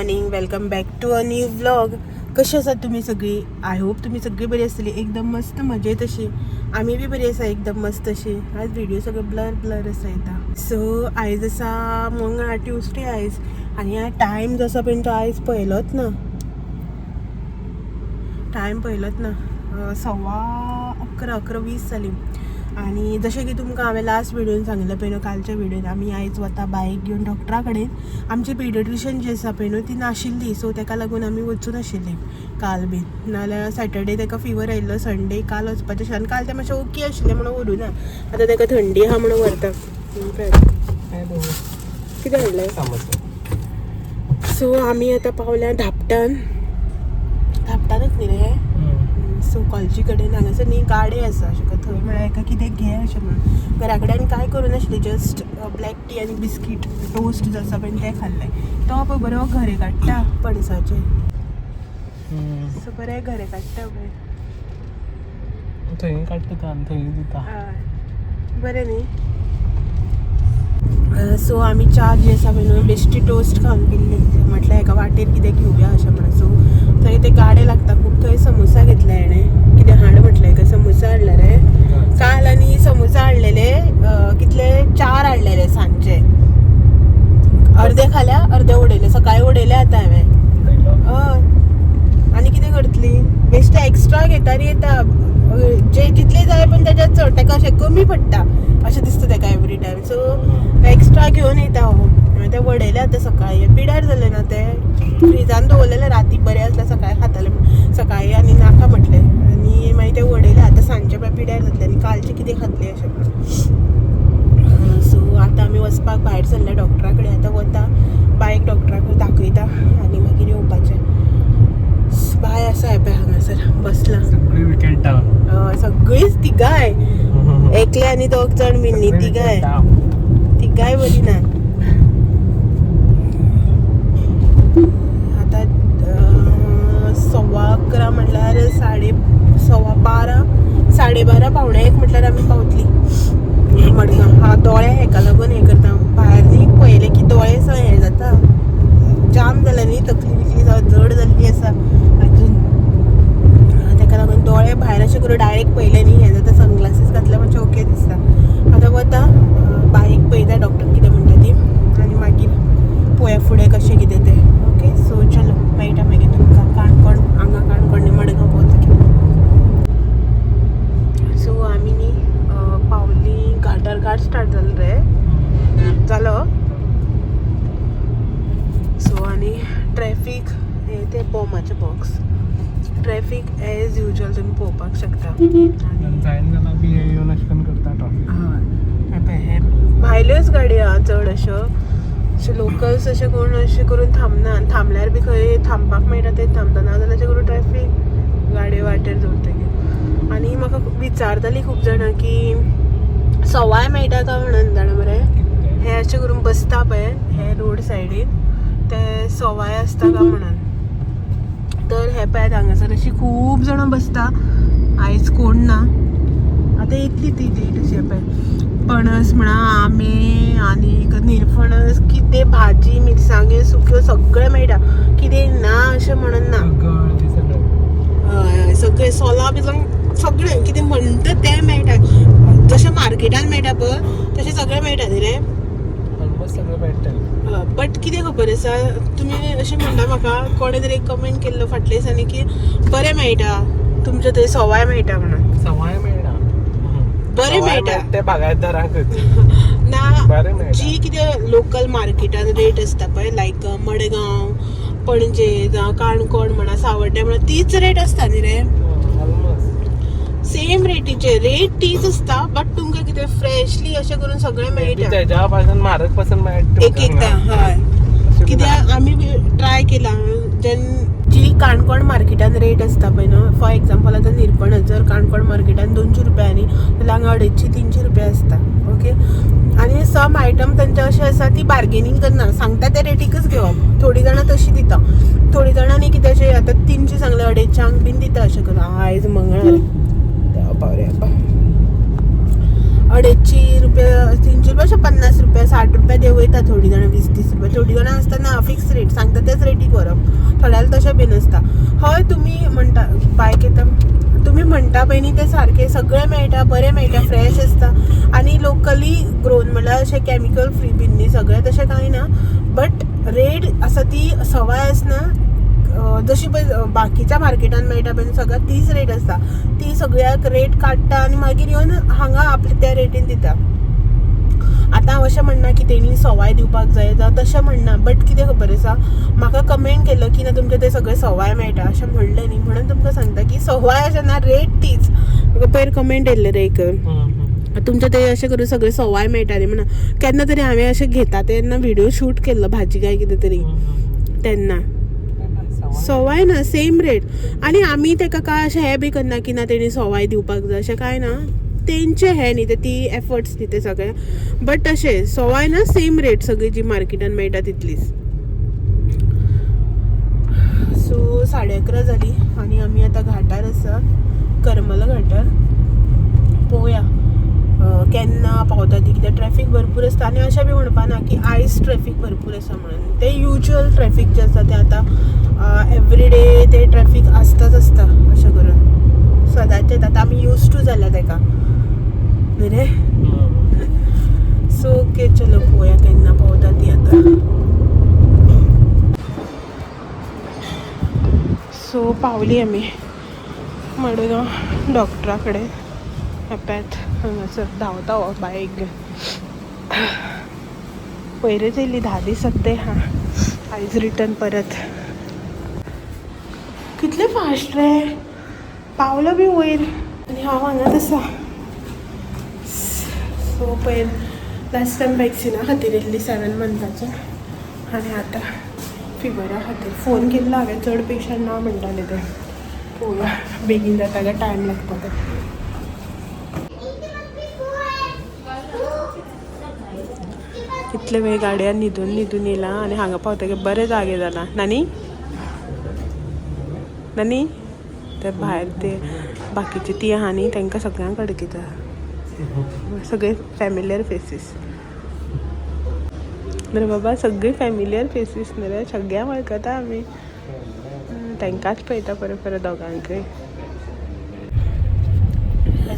Morning, welcome back to a new vlog. कशी आसात तुमी सगळी? I hope तुमी सगळी बरी आसतली, एकदम मस्त मजेत अशी. आमी बी बरी आसा, एकदम मस्त अशी. आज व्हिडिओ सगळं ब्लर ब्लर आसा येता. सो आयज आसा मंगळार, ट्युजडे आयज. आनी टायम जो आसा पळय तो आयज पळयलोच ना, टायम पळयलोच ना. 11:15, 11:20 जाली. आनी जशें की तुमकां हांवें लास्ट व्हिडियोन सांगिल्लें पळय न्हू, कालच्या व्हिडियोन, आमी आयज वता बायक घेवन डॉक्टरा कडेन. आमची पिडिट्रिशन जी आसा पळय न्हू, ती नाशिल्ली, सो ताका लागून आमी वचूं नाशिल्ली काल बीन. नाल्यार सॅटर्डे ताका फिवर आयिल्लो, संडे काल वचपाचें आशिल्लें आनी काल तें मातशें ओके आशिल्लें म्हणून व्हरूं ना. आतां ताका थंडी आहा म्हणून व्हरता. कितें हाडलें? सो आमी आतां पावल्या धापटान. धापटानच न्ही रे? सो कॉलेजी कडेन हांगासर न्ही गाडे आसा अशें करून, थंय म्हळ्यार एका कितें घे अशें म्हणून. घरा कडेन कांय करूं नाशिल्लें, जस्ट ब्लॅक टी आनी बिस्कीट टोस्ट जो आसा पळय तें खाल्लें. तो पळय बरो घरे काडटा पणसाचे. सो बरें घरे काडटा पळय. थंय काडटा आनी थंय दिता. हय, बरें न्ही? सो आमी च्या जी आसा पळय न्हू, बेश्टी टोस्ट खावन पिल्ली. म्हटल्यार हेका वाटेर कितें घेवया अशें म्हणून. सो थंय ते गाडे लागता खूब, थंय समोसा घेतले हेणें. कितें हाड म्हटलें हेका, समोसा हाडले रे काल. आनी समोसा हाडलेले कितले, चार हाडलेले सांजचे. अर्दे खाल्या, अर्दे उडयले, सकाळी उडयले आतां हांवें. हय, आनी कितें करतली? बेश्टे एक्स्ट्रा घेता आनी येता. जे जितले जाय पण त्याच्यात चड ताका अशें कमी पडटा अशें दिसता ताका एवरी टायम. सो एक्स्ट्रा घेवन येता हो. ते वडयले आतां सकाळी, पिड्यार जाले ना ते. फ्रिजान दवरलेले राती, बरें आसल्यार सकाळी खाताले म्हूण. सकाळी आनी नाका म्हटलें आनी मागीर ते वडयले. आतां सांजचे पळय पिड्यार जातले आनी कालचें कितें खातलें अशें म्हणून. सो आतां आमी वचपाक भायर सरले डॉक्टरा कडेन. आतां वता, बायक डॉक्टराक दाखयता आनी मागीर येवपाचें. बाय आसा हें पळय हांगासर बसलां. सगळी विकेट डावन. हय, सगळीच तिगाय, एकले आनी दोग जाण बीन न्ही, तिगाय तिगाय बरी ना. आतां 11:15 म्हटल्यार 12:15, 12:30, 12:45 म्हटल्यार आमी पावतली मडगांव. हा, दोळे हेका लागून हें करता. भायर न्ही पळयलें की दोळे सो हें जाता, जाम जाले न्ही, तकली बिकली जड जाल्ली आसा अजून. ताका लागून दोळे भायर अशें करून डायरेक्ट पळयलें न्ही, हें जाता. सनग्लासीस घातल्या मातशें ओके दिसता. आतां वता, बाईक पळयता डॉक्टर कितें म्हणटा ती आनी मागीर पळोवया फुडें कशें कितें तें. ओके, सो चलो मेळटा मागीर तुमकां काणकोण. हांगा काणकोण न्ही, मडगांव पावतकीर. सो आमी न्ही पावली घाटार. घाट स्टार्ट जालो रे, जालो. सो आनी ट्रॅफीक हे ते बॉमाचे बॉक्स. ट्रॅफीक एज युजल तुमी पळोवपाक शकता. आनी जायन जाल्यार बी हे येवन अशें करून करता ट्राफीक. हय, हे पळय, हे भायल्योच गाडयो आहा चड अश्यो. अशे लोकल्स अशें कोण अशें करून थांबना आनी थांबल्यार बी खंय थांबपाक मेळटा ते थांबता, नाजाल्यार अशें करून ट्रॅफीक गाडयो वाटेर दवरतकीर. आनी म्हाका विचारताली खूब जाणां की सवाय मेळटा काय म्हणून, जाणा मरे? हे अशें करून बसता पळय हे रोड सायडीन, ते सवाय आसता काय म्हणून. तर हे पळयात, हांगासर अशी खूब जाणां बसता. आयज कोण ना, आतां येतली ती लेट अशी. पळय, पणस म्हणा, आंबे आनी निरफणस, कितें भाजी, मिरसांग्यो सुक्यो सगळें मेळटा. कितें ना अशें म्हणून ना. गळ ते सगळें. हय, सगळें, सोलां बिलां सगळें कितें म्हणटा तें मेळटा. जशें मार्केटान मेळटा पळय तशें सगळें मेळटा न्ही रे? ऑलमोस्ट सगळें मेळटा. बट कितें खबर आसा, तुमी अशें म्हणटा, म्हाका कोणें तरी एक कमेंट केल्लो फाटल्या दिसांनी की बरें मेळटा तुमचे थंय, सवाय मेळटा म्हणून. सवाय मेळना. बरें मेळटा. ते बागायतदारांकच ना. बरें मेळटा. जी कितें लोकल मार्केटान रेट आसता पळय, लायक मडगांव, पणजे जावं काणकोण म्हणा, सावड्डे म्हणा, तीच रेट आसता न्ही रे? ऑलमोस्ट. सेम रेटीचे, रेट तीच आसता, बट तुमकां कितें फ्रेशली अशें करून सगळें मेळटा. तेज्या पासून म्हारग पासून मेळटा. एक एकदां हय. कित्याक आमी ट्राय केला जेन्ना, जी काणकोण मार्केटान रेट आसता पळय न्हू, फॉर एग्जाम्पल आतां निरपणस जर काणकोण मार्केटान 200 रुपयांनी जाल्यार हांगा 250-300 रुपया आसता. ओके, आनी सम आयटम तांचे अशें आसा, ती बार्गेनींग करना, सांगता त्या रेटीकच घेवप. थोडीं जाणां तशी दिता, थोडीं जाणां न्ही कितें अशें आतां 300 सांगले, 250 बीन दिता अशें करून. आयज मंगळार, देवा पावरे बाबा. 250 रुपया, 300 रुपया. अशें 50 रुपया 60 रुपया देंवयता थोडीं जाणां, 20-30 रुपया. थोडीं जाणां आसता ना फिक्स रेट सांगता तेच रेटीक व्हरप, थोड्याक तशें बीन आसता. हय तुमी म्हणटा बायक येता, तुमी म्हणटा पळय न्ही तें सारकें सगळें मेळटा, बरें मेळटा, फ्रेश आसता आनी लोकली ग्रोन म्हणल्यार अशें कॅमिकल फ्री बीन न्ही सगळें, तशें कांय ना. बट रेट आसा ती सवाय आसना, जशी पळय बाकीच्या मार्केटान मेळटा पळय सगळ्याक तीच रेट आसता. ती सगळ्याक रेट काडटा आनी मागीर येवन हांगा आपले त्या रेटीन दिता. आतां हांव अशें म्हणना की तेणी सवाय दिवपाक जाय जावं तशें म्हणना, बट कितें खबर आसा, म्हाका कमेंट केल्लो की ना तुमचें ते सगळें सवाय मेळटा अशें म्हणलें न्ही, म्हणून तुमकां सांगता की सवाय अशें ना, रेट तीच. म्हाका पयर कमेंट येयल्ले रे एक, तुमचें ते अशें करून सगळें सवाय मेळटा न्ही म्हणून. केन्ना तरी हांवें अशें घेता तेन्ना व्हिडियो शूट केल्लो भाजी काय कितें तरी, तेन्ना सवाय ना, सेम रेट. आनी आमी तेका काय अशें हें बी करना की ना तेणी सवाय दिवपाक जाय अशें कांय ना, तेंचे हें न्ही ते ती एफर्ट्स न्ही ते सगळे, बट तशें सवाय ना, सेम रेट सगळी जी मार्केटान मेळटा तितलीच. सो 11:30 जाली आनी आमी आतां घाटार आसा, करमला घाटार. पळोवया केन्ना पावता ती, कित्याक ट्रॅफीक भरपूर आसता. आनी अशें बी म्हणपा ना की आयज ट्रॅफीक भरपूर आसा म्हणून, ते युज्युअल ट्रॅफीक जें आसा तें आतां एवरीडे ते ट्रॅफीक आसताच आसता अशें करून सदांचेच आतां आमी यूज टू जाल्या तेका न्ही रे. सो ओके चलो पळोवया केन्ना पावता ती आतां. सो पावली आमी मडगांव डॉक्टरा कडेन. हेपेत हांगासर धांवता हो बायक घेवन. पयरच येयल्ली 10 दीस जाता ते हा, आयज रिटर्न परत. कितले फास्ट रे पावलो बी वयर आनी हांव हांगाच आसा. सो पयर लास्ट टायम वॅक्सिना खातीर येयल्ली 7 मंथाच्या, आनी आतां फिवरा खातीर फोन केल्लो हांवें, चड पेशंट ना म्हणटाले ते. पळोवया बेगीन जाता काय टायम लागता ते. कितले वेळ गाडयान न्हिदून न्हिदून येयला आनी हांगा पावतकीर बरें जागे जाला. नानी नानी ते भायर ते बाकीचे ती आहा न्ही तांकां सगळ्यांक अडकिता, सगळे फॅमिलियर फेसीस न्ही बाबा, सगळे फॅमिलियर फेसीस न्ही रे, सगळ्यांक वळखता आमी, तांकांच पळयता परत परत दोगांकय.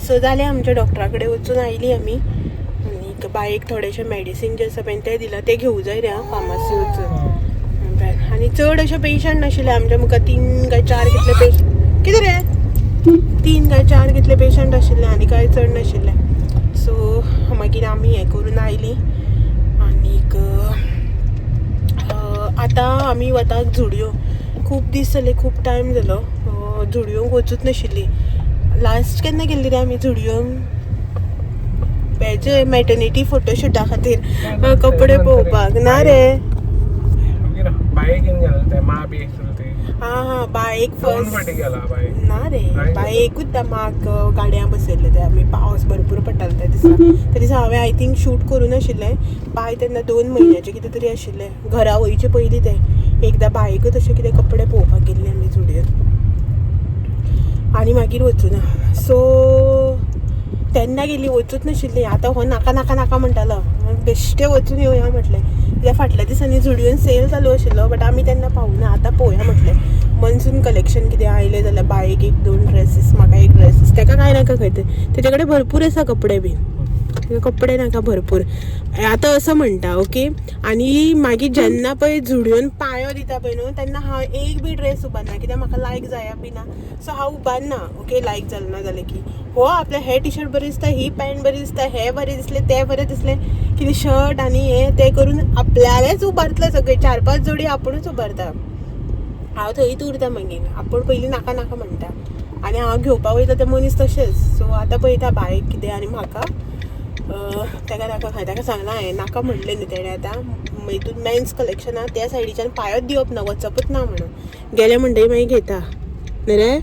सो जालें आमच्या डॉक्टरा कडेन वचून आयली आमी आनी बायक थोडेशें मेडिसीन जें आसा पळय तें दिलां, तें घेवं जाय रे आं फार्मासी वचून. आनी चड अशें पेशंट नाशिल्ले आमच्या मुखार, 3 काय 4 कितले पेशंट, कितें रे 3 काय 4 कितले पेशंट आशिल्ले आनी कांय चड नाशिल्ले. सो मागीर आमी हें करून आयलीं आनीक आतां आमी वता झुडियो. खूब दीस जाले, खूब टायम जालो झुडियोंक वचूच नाशिल्ली. लास्ट केन्ना गेल्ली रे आमी झुडियोंक? हेजे मॅटर्निटी फोटोशुटा खातीर कपडे पळोवपाक ना रे. बायक घेवन गेला ते मा बी ते. हां हां बायक दोन फर्स्ट फाटी गेला बायक ना रे, बाय एकूच माक गाडयां बसयल्ले ते आमी, पावस भरपूर पडटालो त्या दिसा. त्या दिसा हांवें I think shoot करूं नाशिल्लें. बाय तेन्ना 2 म्हयन्याचें कितें तरी आशिल्लें, घरा वयचे पयलीं तें एकदां बायकूच अशें कितें कपडे पळोवपाक गेल्ले आमी झुडियोन आनी मागीर वचूना. सो तेन्ना गेली, वचूच नाशिल्ली. आतां हो नाका नाका नाका म्हणटालो, बेश्टें वचून येवया म्हटलें, कित्याक फाटल्या दिसांनी झुडियोन सेल चालू आशिल्लो, बट आमी तेन्ना पावूना. आतां पळोवया म्हटलें, मनसून कलेक्शन कितें आयलें जाल्यार बायक 1-2 ड्रेसीस, म्हाका 1 ड्रेसीस, तेका कांय नाका खंय, तेजे कडेन भरपूर आसा कपडे बीन, तेका कपडे नाका भरपूर. आतां असो म्हणटा ओके. आनी मागीर जेन्ना पळय झुडियोन पांयो दिता पळय न्हू, तेन्ना हांव एक बी ड्रेस उबारना, कित्याक म्हाका लायक जाया बी ना, सो हांव उबारना. ओके लायक जालें ना जालें की हो आपल्या हे टी शर्ट बरें दिसता, ही पॅन्ट बरी दिसता, हे बरें दिसलें, तें बरें दिसलें, कितें शर्ट आनी हें तें करून आपल्यालेच उबारतले सगळे, 4-5 जोडी आपुणूच उबारता. हांव थंयच उरता मागीर, आपूण पयलीं नाका नाका म्हणटा आनी हांव घेवपाक वयता ते मनीस तशेंच. सो आतां पळयता बायक कितें आनी म्हाका तेका नाका खंय, तेका सांगलां हांवें नाका म्हणलें न्ही तेणें. आतां हितून मेन्स कलेक्शन आहा त्या सायडीच्यान पांयोच दिवप ना, वचपूच ना म्हणून गेलें म्हणटगीर मागीर घेता न्ही रे.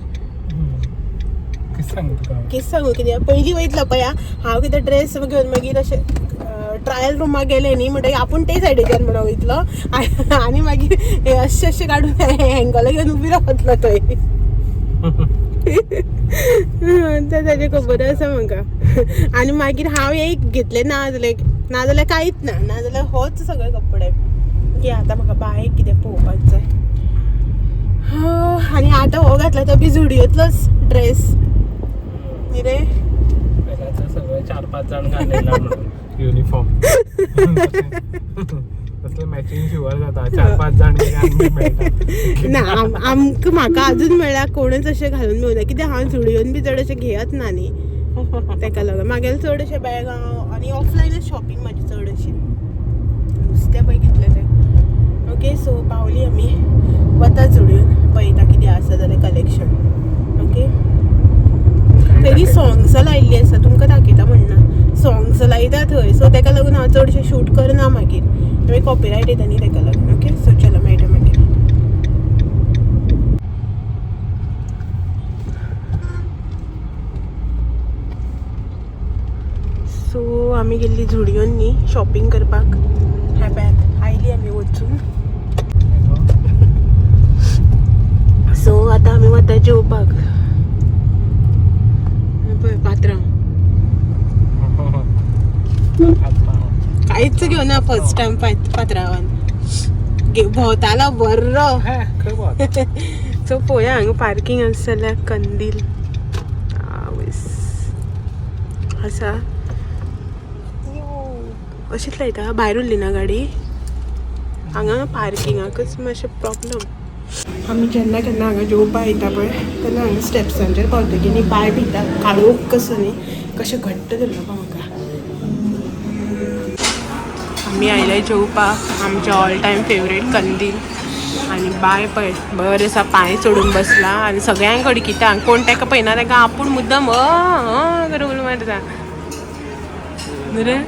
कितें सांगू तुका कितें सांगू, कित्याक पयलीं वयतलो पळय हांव कितें ड्रेस घेवन मागीर अशें ट्रायल रुमाक गेलें न्ही म्हणटगीर आपूण ते सायडीच्यान म्हणून वयतलो आनी मागीर हे अशें अशें काडून हँगल घेवन उबी रावतलो थंय. तें ताजें खबर आसा म्हाका. आनी मागीर हांव एक घेतलें ना जाल्यार नाजाल्यार कांयच ना, नाजाल्यार होच सगळे कपडे. की आतां म्हाका बायक कितें पळोवपाक जाय. आनी आतां हो घातला तो बी जुडियोतलोच ड्रेस न्ही रे. सगळे 4-5 जाण घालेला म्हणून युनिफॉर्म तसले मॅचिंग शुअर जाता 4-5 जाण मेळटा ना आमकां म्हाका अजून म्हळ्यार कोणूच अशें घालून मेळना, कित्याक हांव जुडियोन बी चड अशें घेयत ना न्ही, तेका लागून म्हागेलें चड अशें बॅग हांव आनी ऑफलायनच शॉपिंग म्हाजी चड अशी. नुस्तें पळय कितलें तें. ओके सो पावली आमी, वता जुडियोन पळयता कितें आसा जाल्यार कलेक्शन. ओके तरी सोंग्सां लायिल्लीं आसा, तुमकां दाखयता म्हणना, सोंग्स लायता थंय, सो तेका लागून हांव चडशें शूट करना मागीर, मागीर कॉपिरायट येता न्ही तेका लागून. ओके सो चलो मेळटा मागीर. सो आमी गेल्ली झुडियोन न्ही शॉपिंग करपाक, हें आयली आमी वचून. सो आतां आमी वता जेवपाक. पळय पात्रांव कांयच घेवना फर्स्ट टायम पात्रांवान भोंवतालो बरो. सो पळोवया हांगा पार्किंग आसा जाल्यार कंदील आवयस आसा. अशीच लायता, भायर उरली ना गाडी हांगा पार्किंगाकच मातशें प्रॉब्लम. आमी जेन्ना केन्ना हांगा जेवपाक येता पळय तेन्ना हांगा स्टेप्सांचेर पावतकीर न्ही पांय भिता काळोख कसो न्ही कशें घट्ट धरलो पळय म्हाका. आमी आयले जेवपाक आमचे ऑल टायम फेवरेट कंदील. आनी बाय पळय बरें आसा पांय सोडून बसला आनी सगळ्यांक कडकिता, कोण ताका पळयना ताका आपूण मुद्दम करून उलो मारता न्ही.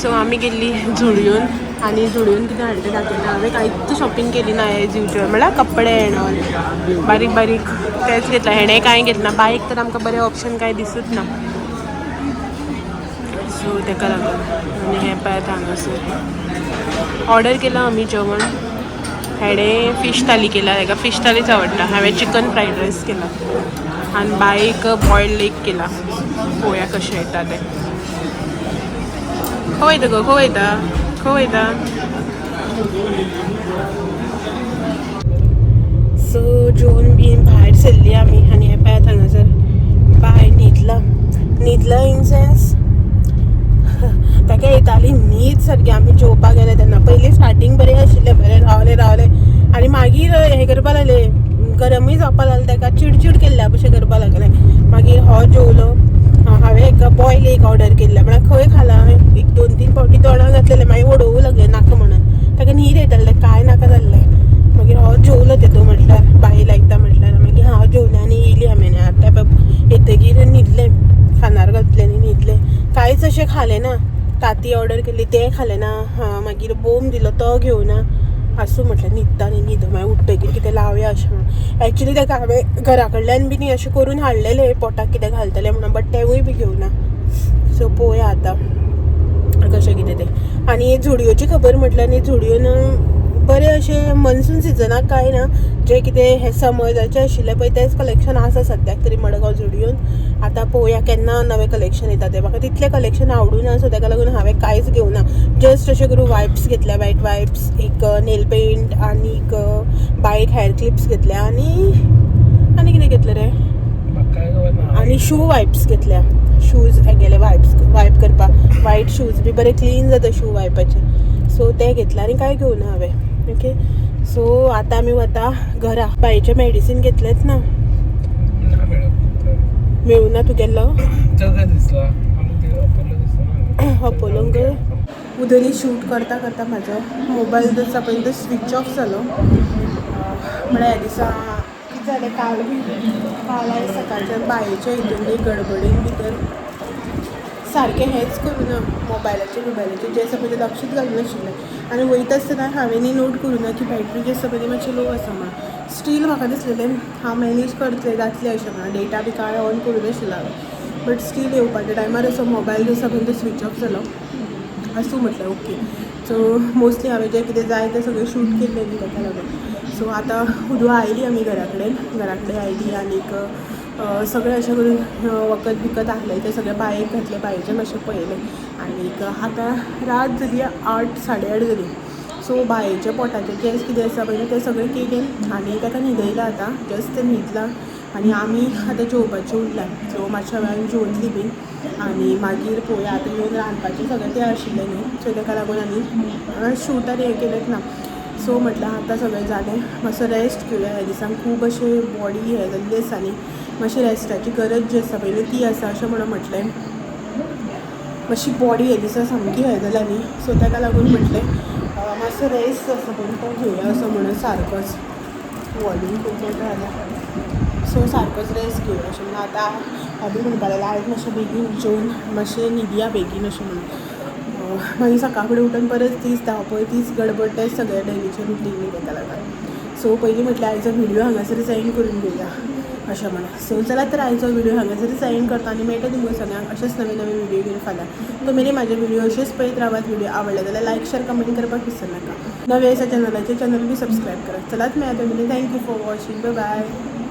सो आमी गेल्ली झुडियोन आनी झुडियोन कितें हाडलें दाखयता. हांवें कांयच शॉपिंग केली ना एज युजल, म्हळ्यार कपडे एंड ऑल बारीक बारीक तेंच घेतला, हेणें कांय घेतला. बायक तर आमकां बरें ऑप्शन कांय दिसूच ना, सो तेका लागून. आनी हें पळयात हांगासर ऑर्डर केलां आमी जेवण. हेणें फीश थाली केला, हेका फीश थालीच आवडटा. हांवें चिकन फ्रायड रायस केला आनी बायक बॉयल्ड एग केला. पळोवया कशें येता तें. खंय वयता गो, खंय वयता, खंय वयता. सो जेवन बीन भायर सरली आमी आनी हें पळयात हांगासर बाय न्हिदला, न्हिदला इन सेन्स ताका येताली न्हीद सारकी. आमी जेवपाक गेले तेन्ना पयलीं स्टार्टींग बरें आशिल्लें, बरें रावलें रावलें आनी मागीर हें करपाक लागलें, गरमूय जावपाक लागलें ताका, चिडचिड केल्ल्या भशेन करपाक लागलें. मागीर हो जेवलो, हांवें एक बॉयल एग ऑर्डर केल्लें, म्हळ्यार खंय खालां हांवें एक 2-3 फावटी तोंडाक घातलेलें, मागीर उडोवूं लागलें नाका म्हणून, ताका न्हीद येतालें कांय नाका जाल्लें. मागीर हो जेवलो तेतून म्हटल्यार बाई लायता म्हटल्यार, मागीर हांव जेवलें आनी येयली आमी. आतां पळय येतकीर न्हिदलें, खानार घातलें आनी न्हिदलें, कांयच अशें खालें ना. ताती ऑर्डर केल्ली तें खालें ना, मागीर बोम दिलो तो घेवना, आसूं म्हटलें न्हिदता न्ही न्हिदो, मागीर उठ्ठकीर कितें लावया अशें म्हणून. एक्चुली ताका हांवें घरा कडल्यान बी न्ही अशें करून हाडलेलें पोटाक कितें घालतलें म्हणून, बट तेवूय बी घेवना. सो पळोवया आतां कशें कितें तें. आनी झुडियोची खबर म्हटल्यार न्ही, झुडियोन बरें अशें मनसून सिजनाक कांय ना, जें कितें हें समजाचें आशिल्लें पळय तेंच कलेक्शन आसा सद्याक तरी मडगांव झुडियोन. आतां पळोवया केन्ना नवें कलेक्शन येता तें. म्हाका तितलें कलेक्शन आवडूना, सो ताका लागून हांवें कांयच घेवना. जस्ट अशें करून वायप्स घेतल्या, वायट वायप्स, एक नेल पेंट आनीक बायक हेअर क्लिप्स घेतल्या आनी आनी कितें घेतलें रे, आनी शू वायप्स घेतल्या. शूज हेगेले वायप्स वायप करपाक, वायट शूज बी बरे क्लीन जाता शू वायपाचे, सो ते घेतले आनी कांय घेवना हांवें. ओके सो आतां आमी वता घरा. बायचें मेडिसीन घेतलेंच ना, मेळूना तुगेलो अपोलोंक. उदली शूट करता करता म्हाजो मोबायल जसो पळय तो स्विच ऑफ जालो. म्हळ्यार ह्या दिसा कितें जालें, काल बी काल आयज सकाळच्या बायेच्या हितून न्ही गडबडीन भितर सारकें हेंच करूं ना, मोबायलाचेर मोबायलाचेर जें आसा पळय तें लक्षूच घालूं नाशिल्लें. आनी वयता आसतना हांवें नोट करूं ना की बॅटरी जी आसा पळय ती मातशी लो आसा म्हणून. स्टील म्हाका दिसलेलें हांव मॅनेज करतलें जातलें अशें म्हणून, डेटा बी कांय ऑन करूं नाशिल्लो हांवें, बट स्टील येवपाच्या टायमार असो मोबायल जो आसा पळय तो स्विच ऑफ जालो. आसूं म्हटलें ओके. सो मोस्टली हांवें जें कितें जाय तें सगळें शूट केल्लें न्ही ताका लागून. सो आतां उदवा आयली आमी घरा कडेन, घरा कडेन आयली आनीक सगळें अशें करून वखद बिकत आहलें तें सगळें बायेक घातलें, बायेचें मातशें पळयलें. आनीक आतां रात जाली 8, 8:30 जाली. सो बायेच्या पोटाचे केस कितें आसा पळय तें सगळें केलें आनी ताका न्हिदयलां, आतां जस्ट तें न्हिदलां आनी आमी आतां जेवपाचें उरलां. सो मातशा वेळान जेवतली बीन आनी मागीर पळोवया. आतां येवन रांदपाचें सगळें तें आशिल्लें न्हू, सो ताका लागून आनी शूट आनी हें केलेंच ना. सो म्हटलें आतां सगळें जालें, मातसो रेस्ट घेवया. ह्या दिसांक खूब अशें बॉडी हें जाल्ली आसा न्ही, मातशी रेस्टाची गरज जी आसा पयली ती आसा अशें म्हणून म्हटलें. मातशी बॉडी हे दिसा सामकी हें जाल्या न्ही, सो ताका लागून म्हटलें मातसो रेस्ट आसा पळय तो घेवया असो म्हणून. सारकोच वॉल्यूम खूब मोठो जाला, सो सारकोच रेस्ट घेवया अशें म्हणून. आतां अभी म्हणपाक लागला आयज मातशें बेगीन जेवन मातशें न्हिदया बेगीन अशें म्हणून. मागीर सकाळ फुडें उठून परत तीच धांवपळ, तीच गडबड, तेच सगळें डेलीचें रुटीन न्ही ताका लागून. सो पयलीं म्हटल्यार आयचो व्हिडियो हांगासरच एंड करून घेवया अशें म्हणून. सो चला तर, आयचो व्हिडियो हांगासरच एंड करता आनी मेळटा तुमकां सगळ्यांक अशेंच नवे नवे व्हिडियो घेवन फाल्यां. तो मेरेन म्हाजे व्हिडियो अशेंच पळयत रावात. व्हिडियो आवडले जाल्यार लायक, शेअर, कमेंट करपाक विसर नाका. नवे आसा चॅनलाचेर, चॅनल बी सबस्क्रायब करात. चलात, मेळटा तुमी. Thank you for watching. Bye bye.